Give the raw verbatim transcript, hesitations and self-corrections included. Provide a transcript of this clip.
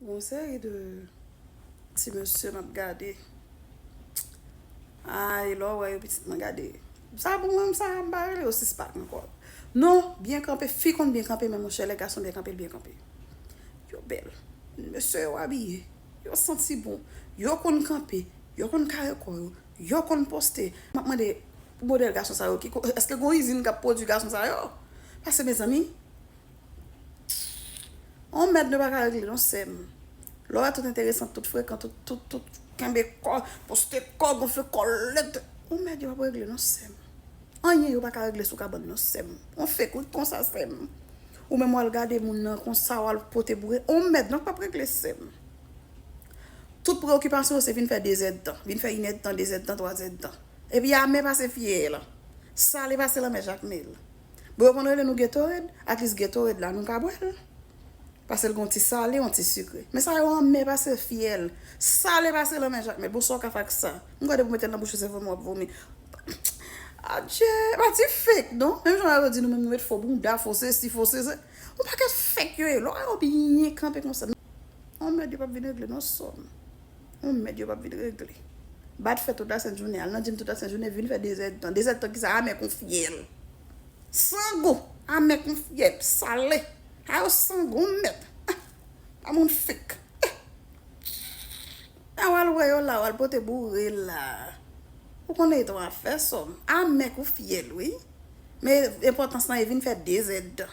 Gon seri de ti mesye m ap gade. Ay, lè w wè yo pitit mwen gade. Sa pou mwen, sa m pa rele yo sispak ankò. Non, byen kanpe, fi konn byen kanpe, men monchè, lè gason byen kanpe, l byen kanpe. Yo bèl. Mesye yo abiye. Yo santi bon. Yo konn kanpe. Yo konn kare kò yo. Yo konn poste. M ap mande modèl gason sa yo ki ko-, èske gon izin k ap pwodui gason sa yo? Paske, mezanmi, on mèd nou pa ka regle non, sè m. Lè w wè tout enteresan, tout frekan, tout, tout, tout kenbe kò, poste kò, gonfle kò lèd. On mèd yo p ap regle non, sè m. Anyen yo pa ka regle sou kabann non, sè m. On fake wi konsa, sè m. Ou menm w al gade moun nan konsa, w al pote boure. On mèd non k p ap regle, sè m. Tout preyokipasyon yo se vin fè de zèdtan, vin fè inèdtan, de zèdtan, twa zèdtan. Epi amè pase fyèl, sale pase lanmè Jakmèl. Bon, yo konn rele nou Gatorade, at least Gatorade la, nou ka bwè l. Paske l gon ti sale, yon ti sikre. Men sa yo anmè pase fyèl, sale pase lanmè Jakmèl. Bon, sa w ka fè ak sa? M gade pou mete l nan bouch ou, se vomi w ap vomi. Adje, pa ti fake, non? Menm jan yo di nou menm nou met fo bounda, fo sesi, fo sesi. On pakèt fake yo ye. Lè w wè yo byen kanpe konsa. On mèd yo p ap vin regle non, sè m. On mèd yo p ap vin regle. Bat fè tout la sent jounen, al nan jim tout la sent jounen, vin fè de zèdtan. De zèdtan ki sa, amè kon fyèl. San gou, amè kon fyèl, sale. A yo san gou, on mèd. Ah, pa moun fake. Eh. A w al wè yo la, w al pote boure la. Ou konnen yon afè, sè m. Amè kon fyèl, wi. Men enpòtans lan e vin fè de zèdtan.